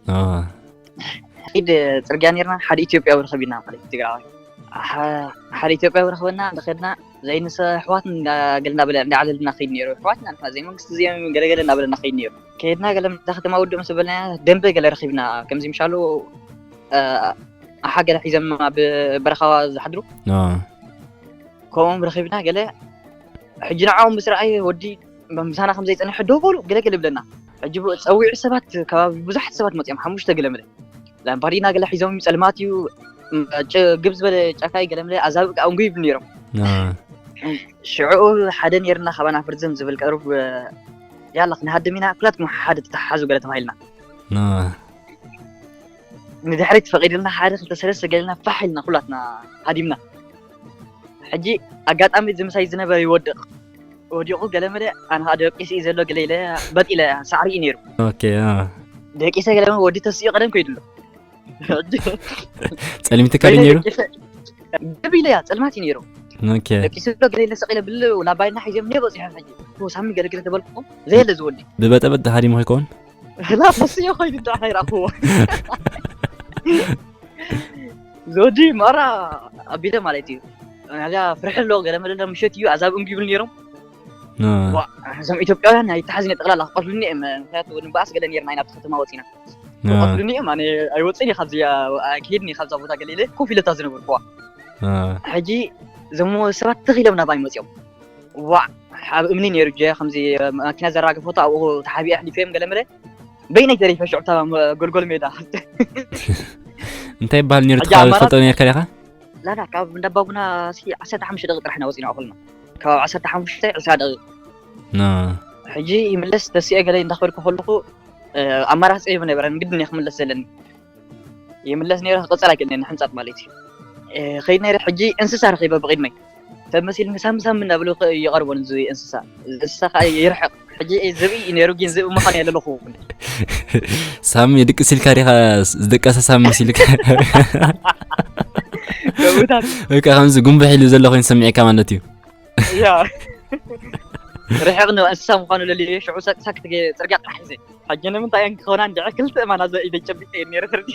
ኦ፣ ኢድ ፅርግያ ነርና ሓደ ኢትዮጵያዊ ረኸቢና ማለት እዩ ትግራዋይ ሓ- ሓደ ኢትዮጵያዊ ረኸበና እንደኸድና ዘይንሰ ኣሕዋት ገለ እንዳበለ እንዳዓለልና ከይድ ነይሩ ኣሕዋትና ንሕና ዘይመንግስቲ እዚኦም ገለገለ እንዳበለና ከይድ ነይሩ ከይድና ገለ ምዳ ከተማ ውድእ ምስ በልና ደንበ ገለ ረኺብና ከምዚ ምሻሉ ኣሓ ገለ ሒዘም ኣብ በረኻዋ ዝሓድሩ ኦ፣ ከምኦም ረኺብና ገለ ሕጂ ንዓኦም ምስ ረኣየ ወዲ ምሳና ከም ዘይፀንሐ ደው በሉ ገለገለ ይብለና ሕጂ ጸዊዑ ሰባት፣ ከባቢ ብዙሓት ሰባት መጺኦም፣ ሓሙሽተ ገለመለ ላምፓዲና ገለ ሒዞም፣ ጸልማት እዩ፣ ግብ ዝበለ ጫካ እዩ፣ ገለመለ ኣዛብእ ከዓ እንጉ ይብል ነይሮም። ሽዑ ሓደ ነይርና ካባና ፍርዝም ዝብል ቀሩብ፣ ያላ ክንሃድም ኢና፣ ኩላትኩም ሓደ ተተሓሓዙ ገለ ተባሂልና። ንድሕሪት ፈቒድልና፣ ሓደ ክልተ ሰለስተ ገለና ፋሕ ኢልና ኩላትና ሃዲምና። ሕጂ ኣጋጣሚ እዚ ምሳይ ዝነበረ ይወድቕ፣ ወዲቑ ገለመለ፣ ኣነ ከዓ ደቂሱ እዩ ዘሎ ገለ ኢለ በጥ ኢለ ሳዕሪ እዩ ነይሩ። ደቂሰ ገለመለ ወዲ ተስኡ ቀደም ኮይዱ ኣሎ። ጸልሚትካ ድዩ ነይሩ? ግብ ኢለያ ጸልማት እዩ ነይሩ። ደቂሱ ዘሎ ገለ ኢለ ሰቕ ኢለ ብል ላባይና ሒዞም እኒኦ በፂሖም። ሕጂ ሳሚ ገለገለ ተበልኩ፣ ዘየለ ዝወዲ ብበጠበጥ ሃዲሙ ከይከውን? ላ ተስኡ ኮይኑ ዳ ኣይረኣኽዎ። ዞዲ ማራ ኣቢለ ማለት እዩ። ናዚያ ፍርሒ ኣሎ ገለመለ ምሸት እዩ ኣዛብ እንጉ ይብል ነይሮም። እዞም ኢትዮጵያውያን ኣይተሓዝነ ጠቕላላ ክቐትሉኒ እዮም። ምክንያቱ ንበኣስ ገለ ነርና ኢና ኣብቲ ከተማ ወፂና። ክቐትሉኒ እዮም፣ ኣነ ኣይወፅን እየ ካብዚ፣ ኣይክሄድን እየ ካብዛ ቦታ ገለ ኢለ ኮፍ ኢለታ ዝነበርኩዋ። ሕጂ እዞም ሰባት ተኺሎም ናባይ መፂኦም። ዋዕ፣ ኣብ እምኒ ነይሩ ጀ ከምዚ ማኪና ዘራገፈቶ ኣብኡ ተሓቢአ ሕሊፈ እዮም ገለመለ። በይነይ ተሪፈ ሽዑ እታ ጎልጎል ሜዳ። እንታይ ይበሃል ነይሩ እቲ ከባቢ ትፈልጦ ነርካ ዲኻ? ላላ ካብ እንዳባጉና እስኪ ዓሰርተ ሓሙሽተ ደቂ ጥራሕ ኢና ወፂና እኹልና። ከባቢ ዓሰርተ ሓሙሽተ ዕስራ ደቂ። ሕጂ ይምለስ ተስኤ ገለ እንዳኸድኩ ከለኹ ኣማራፂ የብለይ ነበረን፣ ግድን እየ ክምለስ ዘለኒ። ይምለስ ነይረ ክቕፅል ኣይክእልን ሕንፃጥ ማለት እዩ። ከይድ ነይረ ሕጂ እንስሳ ረኺበ ብቕድመይ ሰብ መሲልኒ ሳም ሳም እናብሉ ይቐርቦን እዚ እንስሳ። እዚ እንስሳ ከዓ ይርሕቕ። ሕጂ ዝብኢ እዩ ነይሩ ግን ዝብኢ ምዃን የለለኹ። ሳሚ ድቅስ ኢልካ ዲኻ? ዝደቀሰ ሳሚ መሲልካ? ከምኡታት ወይ ከዓ ከምዚ ጉንብሕ ኢሉ ዘሎ ኮይኑ ሰሚዕካ ማለት እዩ። ያ ርሕቕ ነው እንስሳ ምዃኑ ለልዮ ሽዑ ሰቅሳክ ፅርግያ ጥራሕ ሒዘ። ሕጂ ንምንታይ እየን ክኾና እንድዒ ክልተ እማን ኣዘ ኢደይ ጨቢጠ እየ ነይረ ፍርዲ።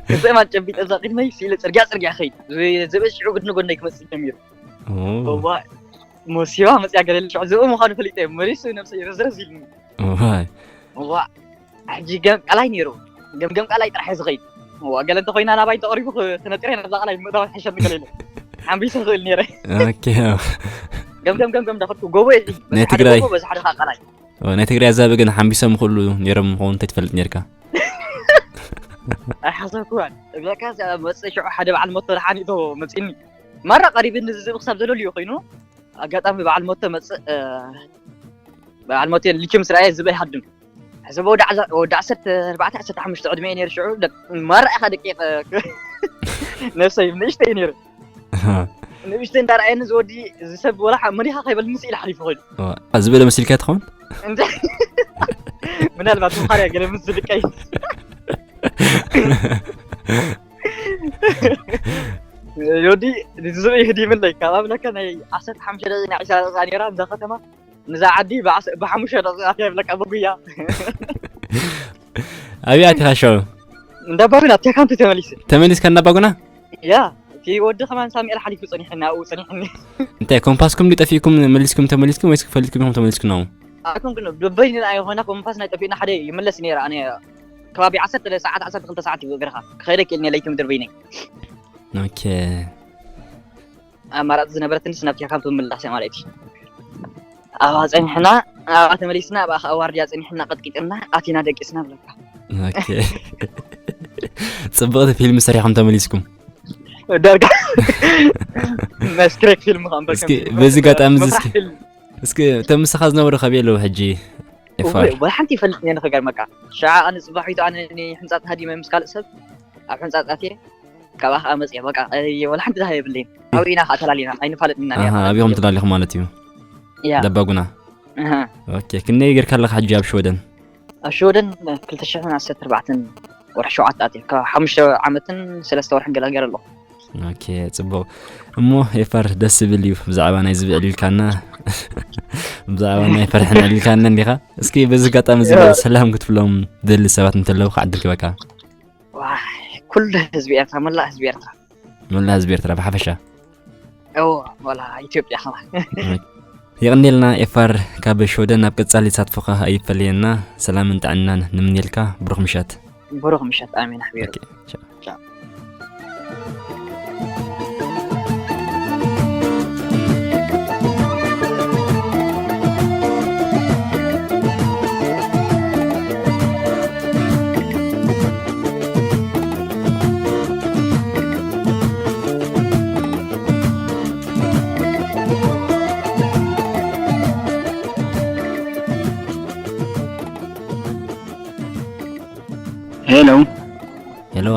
ክልተ እማን ጨቢጠ እዛ ቅድመይ ስኢለ ፅርግያ ፅርግያ ኸይድ። ዝብኢ ሽዑ ግድኒ ጎንደይ ክመፅእ ጀሚሩ። እዋ ሞሲባ መፅያ ገለለ ሽዑ ዝብኢ ምዃኑ ፈሊጠ እየ መሪሱ ነብሰይ ረዝረዝ ኢልኒ። ዋይ እዋ ሕጂ ገም ቃላይ ነይሩ። ገምገም ቃላይ ጥራሕ እየ ዝኸይድ። እዋ ገለ እንተኮይና ናባይ ተቐሪቡ ክነጢረ ናብዛ ቃላይ ምእታው ሕሸኒ ገለ ኢለ ሓንቢሰ ክእል ነይረ። ኦኬ ገምገም ገምገም እንዳኸድኩ ጎቦ እየ። ናይ ትግራይ። ጎቦ በዚ ሓደ ከዓ ቃላይ ናይ ትግራይ ኣዛብእ ግን ሓንቢሶም ክእሉ ነይሮም ምኸውን እንታይ ትፈልጥ ነርካ? ኣይሓሰብኩዋን። እብለካ መፅእ ሽዑ ሓደ በዓል ሞቶ ደሓን ይእቶ መፅእኒ። ማራ ቀሪብኒ ዝዝብ ክሳብ ዘለሉ እዩ ኮይኑ ኣጋጣሚ በዓል ሞቶ መፅእ በዓል ሞቶ ልኪ ምስ ረኣየ ዝብኢ ሃድም ሕሰብ ወዲ ዓሰርተ ኣርባዕተ ዓሰርተ ሓሙሽተ ዕድመ ነይሩ ሽዑ። ማራ ኢኻ ደቂቕ ነብሰይ ንእሽተይ ነይሩ። ንእሽተይ እንዳረኣየኒ ዝወዲ እዚ ሰብ ወላ መሪኻ ከይበልኒ ስኢል ሓሊፉ ኮይኑ ዝበለ መሲልካ ትኸውን? ምናልባት ምኻርያ ገለ ምስ ዝልቀይ ዮዲ ዝብኢ ህዲምለይ ካብ ኣብለካ ናይ ዓሰርተ ሓሙሽተ ደቂቕ ናይ ዕስራ ደቂቓ ነይራ እዛ ከተማ ንዛ ዓዲ ብሓሙሽተ ደቂቓ ከየብለካ ብጉያ ኣብያ ኣቲኻ ሽዑ? እንዳባጉና ኣትያ ካምቲ ተመሊሰ ተመሊስካ እንዳባጉና? ያ እቲ ወዲ ከማን ሳሙኤል ሓሊፉ ፀኒሕና ኣብኡ ፀኒሕኒ እንታይ ኮምፓስኩም ድጠፊእኩም መሊስኩም ተመሊስኩም ወይስ ክፈልጥኩም ኢኹም ተመሊስኩም ናው? ኣኩም ግን በበይንና የኾና ኮምፓስ ናይ ጠፊእና ሓደ ይመለስ ነይረ ኣነ ከባቢ ዓሰርተ ሰዓት ዓሰርተ ክልተ ሰዓት እዩ እግርኻ ክኸይደ ክእል ለይቲ ምድር በይነይ ኦኬ ኣማራፂ ዝነበረትንስ ናብቲያ ካብ ትምላስ ማለት እዩ። ኣብኣ ፀኒሕና ኣብኣ ተመሊስና ኣብኣ ከዓ ዋርድያ ፀኒሕና ቀጥቂጥና ኣቲና ደቂስና ብለካ። ፅብቕቲ ፊልም ሰሪሖም ተመሊስኩም። ዳርጋ መስክሬክ ፊልም ከዓ እስኪ በዚ ጋጣሚ እዚ እስኪ እስኪ እቶም ምሳኻ ዝነበሩ ካበይ ኣለዉ ሕጂ? ኤፋር ወላ ሓንቲ ይፈልጥ እየ ንክገርመካ። ሸዓ ኣነ ፅባሒቱ ኣነ ሕንፃፅ ሃዲመ ምስ ካልእ ሰብ ኣብ ሕንፃፅ ኣትየ ካብኣ ከዓ መፅየ በቃ ወላ ሓንቲ ዝሃ የብለይን። ኣብኡ ኢና ከዓ ተላሊና ኣይንፋለጥና። ኣቢኹም ተላሊኹም ማለት እዩ። ያ ደባጉና። ኦኬ ክንደይ ጌርካ ኣለካ ሕጂ ኣብ ሽወደን? ኣብ ሽወደን ክልተ ሽሕን ዓሰርተ ኣርባዕተን ወርሒ ሸውዓተ ኣትየ ካብ ሓሙሽተ ዓመትን ሰለስተ ወርሒ ገላገር ኣለኹ። ኦኬ ጽቡቕ። እሞ ኤፋር ደስ ዝብል እዩ ብዛዕባ ናይ ዝብኢ ዕሊልካና ብዛዕባ ናይ ፈርሕን ዕሊልካና እንዲኻ። እስኪ በዚ ኣጋጣሚ እዚ ሰላም ክትብሎም ደሊ ሰባት እንተለዉ ከዓ ዕድል ክበካ። ኩሉ ህዝቢ ኤርትራ መላእ ህዝቢ ኤርትራ መላእ ህዝቢ ኤርትራ ብሓፈሻ እዎ ወላ ኢትዮጵያ ከማን የቕንየልና ኤፋር ካብ ሽወደን ኣብ ቀጻሊ ተሳትፎኻ ኣይፈለየና ሰላምን ጥዕናን ንምንየልካ ብሩኽ ምሸት ብሩኽ ምሸት ኣሜን ኣሕቢሩ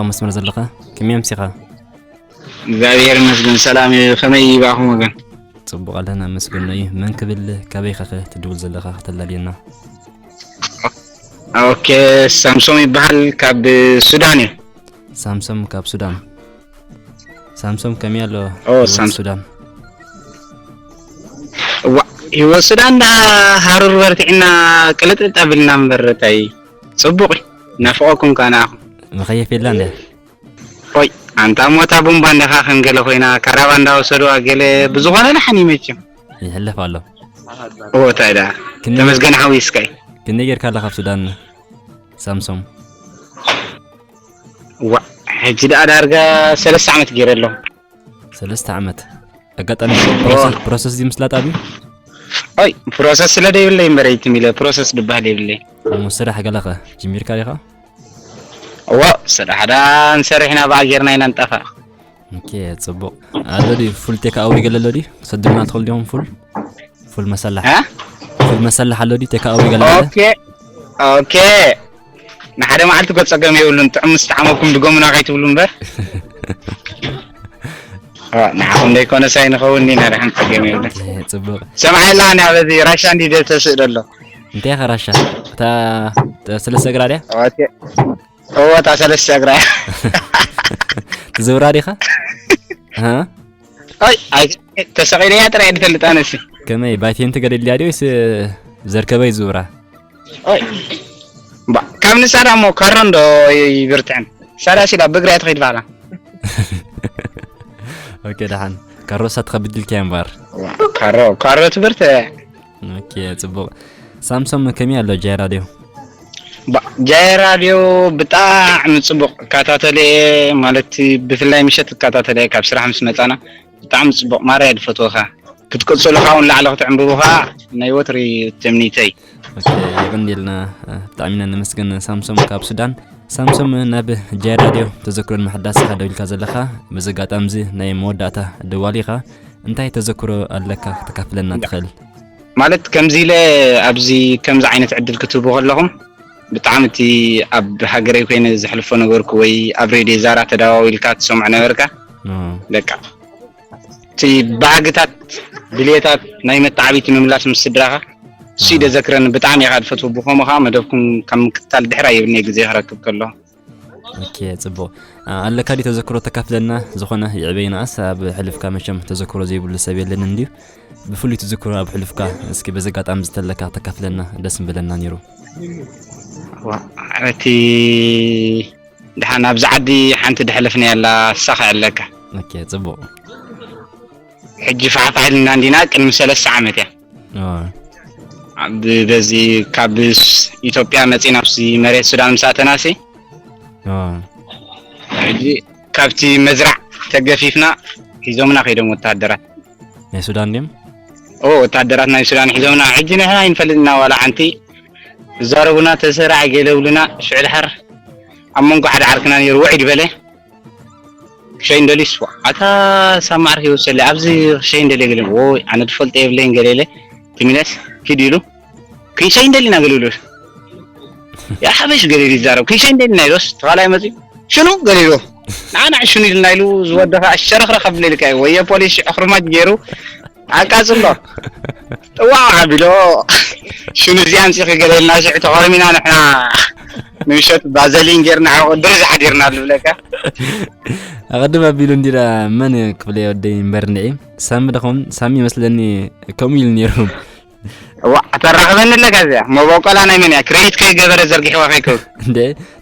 ኣብ መስመር ዘለኻ ከመይ ኣምሲኻ? እግዚኣብሔር ይመስገን ሰላም እዩ። ከመይ ይባኹም ወገን? ጽቡቕ ኣለና መስገኖ እዩ። መን ክብል ካበይ ኸኸ ትድውል ዘለኻ ከተላልየና? ኦኬ ሳምሶም ይበሃል ካብ ሱዳን እዩ። ሳምሶም ካብ ሱዳን። ሳምሶም ከመይ ኣሎ ኦ፣ ህይወት ሳም- ሱዳን? ዋ ህይወት ሱዳን ዳ ሃሩር በርቲዕና ቅልጥልጥ ኣቢልና እምበር ታይ ጽቡቕ እዩ። ናፍቐኩም ከኣ ንዓኹም። መኸየፍ የላ እንደ ኦይ ኣንታ ሞታ ቡምባ እንደኻ ከም ገለ ኮይና ካራባ እንዳወሰድዋ ገለ ብዝኾነ ደሓን እዩ መቸም። ይሕለፍ ኣሎ። ኦ ታይ ደኣ ክንደይ ተመስገን ሓዊ እስካይ። ክንደይ ጌርካ ኣለኻ ኣብ ሱዳን ሳምሶም? ዋ ሕጂ ደኣ ዳርጋ ሰለስተ ዓመት ገይረ ኣለኹ። ሰለስተ ዓመት ኣጋጣሚ ፕሮሰስ ድዩ ምስላጥ ኣብዩ? ኣይ ፕሮሰስ ስለ ደይብለይ እምበር ኣይትም ኢለ ፕሮሰስ ድበሃል የብለይ። እሞ ስራሕ ገለኸ ጅሚርካ ዲኻ? እዎ ስራሕ ዳ ንሰርሕ ኢና ብኣ ጌርና ኢና ንጠፋእ። ኦኬ ጽቡቕ። ኣሎ ድዩ ፉል ቴክ ኣወይ ገለ ኣሎ ድዩ? ሰዱልና ትኽእሉ ዲኹም ፉል? ፉል መሰላሕ እ? ፉል መሰላሕ ኣሎ ድዩ ቴክ ኣወይ ገለ ኣሎ? ኦኬ ኦኬ ንሓደ መዓልቲ ገ ጸገም የብሉን። ጥዑም ምስ ተዓመኩም ድገሙና ከይትብሉ እምበር። ንዓኹም ደይኮነስ ኣይንኸውን ኢና። ድሓን ጸገም የብሉን። ጽቡቕ። ሰምዓላ ንያ በዚ ራሻ እንዲ ደተስእ ደሎ። እንታይ ኢኻ ራሻ? እታ ሰለስተ እግራ ድያ? እወታ ሰለስተ እግራ እያ። ትዝውራ ዲኻ? ሃ? ኣይ ኣይ ተሰቒለያ ጥራይ ድፈልጥ ኣነሲ። ከመይ ባይቴንቲ ገደልያ ድዩ ወይስ ዘርከበይ ዝውራ? ኦይ ባ ካብ ንሳዳ እሞ ካሮ እንዶ ይብርትዕን ሳዳ ሲላ ብእግራ እያ ትኸይድ ባዕላ። ኦኬ ደሓን ካሮሳ ትኸብድ ኢልካያ እምበኣር። ካሮ ካሮ ትብርትዕ። ኦኬ ጽቡቕ። ሳምሶም ከመይ ኣሎ ጃይ ራድዮ? ባ ጃይ ራድዮ ብጣዕሚ ጽቡቕ እከታተለ እየ ማለት ብፍላይ ምሸት እከታተለ እየ ካብ ስራሕ ምስ መጻና ብጣዕሚ ጽቡቕ ማራ እየ ድፈትወኻ ክትቅጽሉ ኻውን ላዕሊ ክትዕንብቡ ኸኣ ናይ ወትሪ ትምኒተይ። ኦኬ የቐንየልና ብጣዕሚ ኢና ነመስግን ሳምሶም ካብ ሱዳን። ሳምሶም ናብ ጃይ ራድዮ ተዘክሮ ንምሕዳስ ኢኻ ደዊልካ ዘለኻ። በዚ ኣጋጣሚ እዚ ናይ መወዳእታ ደዋሊ ኢኻ። እንታይ ተዘክሮ ኣለካ ክተካፍለና ትኽእል? ማለት ከምዚ ኢለ ኣብዚ ከምዚ ዓይነት ዕድል ክትህቡ ከለኹም ብጣዕሚ እቲ ኣብ ሃገረይ ኮይነ ዘሕልፎ ነበርኩ ወይ ኣብ ሬድዮ ዛራ ተደዋዊልካ ትሰምዖ ነበርካ በቃ እቲ ባህግታት ድልየታት ናይ መተዓቢቲ ምምላስ ምስ ስድራኻ እሱ እዩ ደዘክረኒ ብጣዕሚ ኢኻ ዝፈትዎ ብኸምኡ ከዓ መደብኩም ካብ ምክትታል ድሕር ኣየብልኒ ግዜ ክረክብ ከለኹ ኦኬ ጽቡቕ ኣለካ ድዩ ተዘክሮ ተካፍለና ዝኾነ ይዕበይ ንኣስ ኣብ ሕልፍካ መቸም ተዘክሮ ዘይብሉ ሰብ የለን እንድዩ ብፍሉይ ትዝክሮ ኣብ ሕሉፍካ እስኪ በዚ ኣጋጣሚ ዝተለካ ተካፍለና ደስ ምበለና ነይሩ። እቲ ድሓን ኣብዚ ዓዲ ሓንቲ ድሕልፍኒ ኣላ ሳኸ ኣለካ። ኦኬ ጽቡቕ። ሕጂ ፋሕፋሕ ኢልና እንዲና ቅድሚ ሰለስተ ዓመት እያ። ኦይ። በዚ ካብ ኢትዮጵያ መፂና ኣብዚ መሬት ሱዳን ምስ ኣተናሲ ኦይ። ሕጂ ካብቲ መዝራዕ ተገፊፍና ሒዞምና ከይዶም ወታደራት። ናይ ሱዳን ድዮም? ኦ ወታደራት ናይ ሱዳን ሒዞምና ሕጂ ንሕና ኣይንፈልጥ ኢና ዋላ ሓንቲ ዝዛረቡና ተሰራዕ ገለ ይብሉና ሽዑ ድሓር ኣብ መንጎ ሓደ ዓርክና ነይሩ ውዒድ በለ ክሸይ እንደልዩ ስዋ ኣታ ሳብ ማዕርክ ይወሰለ ኣብዚ ክሸይ እንደልየ ገለ ወይ ኣነ ትፈልጦ የብለይን ገለ ኢለ ትሚለስ ኪድ ኢሉ ክንሸይ እንደልና ገለ ኢሉ ያ ሓበሽ ገለ ኢሉ ይዛረብ ክንሸይ እንደልና ኢሎስ ተኻላይ መፅኡ ሽኑ ገለ ኢሉ ንዓና ሽኑ ኢልና ኢሉ ዝወደኻ ሸረኽረኽ ኣብለልካ እዩ ወየ ፖሊስ ሽዑ ክርማጅ ገይሩ ኣቃፅሎ ጥዋዕ ኣቢሎ ሽኑ እዚ ኣምፂኺ ገለ ኢልና ሽዑ ተኾርሚና ንሕና ንምሸት ባዘሊን ጌርና ሕቆ ድርዚ ሓዲርና ዝብለካ ኣቐድም ኣቢሉ እንዲዳ መን ክፍለ ወደይ እምበር እንድዒ ሳሚ ደኹም ሳሚ ይመስለኒ ከምኡ ኢሉ ነይሩ ዋ ተራኽበኒ ኣለካ እዚኣ መበቆላ ናይ መን እያ ክሬዲት ከይገበረ ዘርጊሕዋ ከይከው እንደ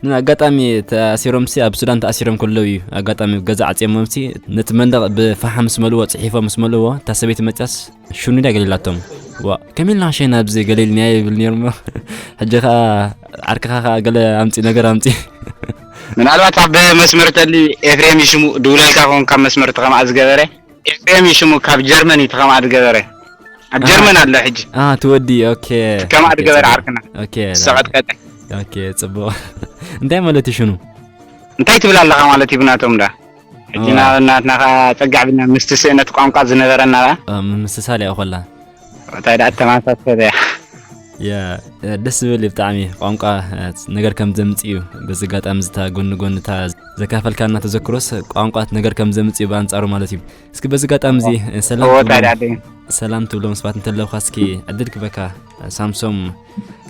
ን ኣጋጣሚ ተኣሲሮም ሲ ኣብ ሱዳን ተኣሲሮም ከለዉ እዩ ኣጋጣሚ ገዛ ዓፅየሞም ሲ ነቲ መንደቕ ብፈሓም ምስ መልዎ ፅሒፎም ምስ መልዎ እታ ሰበይቲ መፅያስ ሽኑ ድያ ገሊላቶም ዋ ከመይ ኢልና ሸይና ኣብዚ ገሊልንያ ይብል ነይሩ እሞ ሕጂ ከዓ ዓርክኻ ከዓ ገለ ኣምፂ ነገር ኣምፂ ምናልባት ኣብ መስመር ተሊ ኤፍሬም ይሽሙ ድውለልካ ኾን ካብ መስመር ተኸምኣ ዝገበረ ኤፍሬም እዩ ሽሙ ካብ ጀርመን እዩ ተኸምኣ ዝገበረ ኣብ ጀርመን ኣሎ ሕጂ አ ትወዲ ኦኬ ከማእ ዝገበረ ዓርክና ኦኬ ዝሰቐጥቀጠ ኦኬ ጽቡቕ እንታይ ማለት እዩ ሽኑ እንታይ ትብል ኣለኻ ማለት እዩ ብናቶም ዳ ሕጂ ናትና ከ ጸጋዕ ብና ምስቲ ስእነት ቋንቋ ዝነበረና ምምስሳል እያ ኮላ እንታይ ደኣ ተማሳሰለ ያ ደስ ዝብል እዩ ብጣዕሚ። ቋንቋ ነገር ከም ዘምጽእ እዩ። በዚ ኣጋጣሚ ዝታ ጎኒ ጎኒ እታ ዘካፈልካና ተዘክሮስ ቋንቋ ነገር ከም ዘምጽእ እዩ ብኣንጻሩ ማለት እዩ። እስኪ በዚ ኣጋጣሚ እዚ ሰላም እወ፣ ትብሎም ታዲያ ደይ። ሰላም ትብሎም ሰባት እንተለውካ እስኪ ዕድል ክበካ። ሳምሶም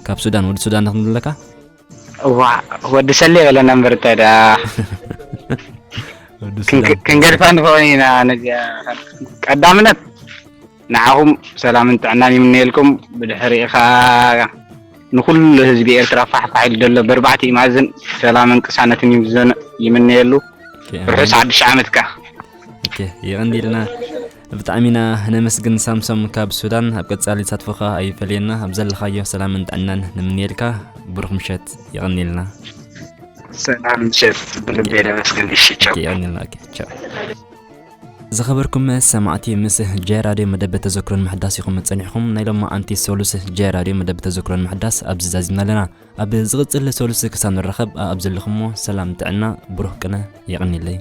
ካብ ሱዳን፣ ወዲ ሱዳን ንኽንብለካ። እዋ፣ ወዲ ሰሌ በለና እምበር እንታይ ደኣ ወዲ ሱዳን። ክንገድፋ ንኸውን ኢና። ነዚኣ ቀዳምነት ንዓኹም ሰላምን ጥዕናን ይምነየልኩም። ብድሕሪኡ ኸኣ ንኹሉ ህዝቢ ኤርትራ ፋሕፋሕ ኢሉ ዘሎ በርባዕቲ ይማዝን ሰላምን ቅሳነትን ይምዘን-፣ ይምነየሉ። ኦኬ፣ ርሑስ ኣሜን። ሓድሽ ዓመት ከኣ። ኦኬ፣ የቐንየልና። ብጣዕሚ ኢና ነመስግን ሳምሶም ካብ ሱዳን። ኣብ ቀጻሊ ተሳትፎኻ ኣይፈለየና። ኣብ ዘለኻዮ ሰላምን ጥዕናን ንምንየልካ። ብሩኽ ምሸት። የቐንየልና። ሰላም ምሸት፣ ብልቢ ነመስግን። እሺ፣ ቻው። ኦኬ፣ የቐንየልና። ኦኬ፣ ቻው። ዝኸበርኩም ሰማዕቲ፣ ምስ ጀ ራድዮ መደብ ተዘክሮን ምሕዳስ ኢኹም ጸኒሕኩም። ናይ ሎማዓንቲ ሰሉስ ጀ ራድዮ መደብ ተዘክሮን ምሕዳስ ኣብዚ ዛዚምና ኣለና። ኣብ ዝቕጽል ሰሉስ ክሳብ ንራኸብ ኣብ ዘለኹሞ ሰላም ጥዕና ብሩህ ቅነ የቐንየለይ።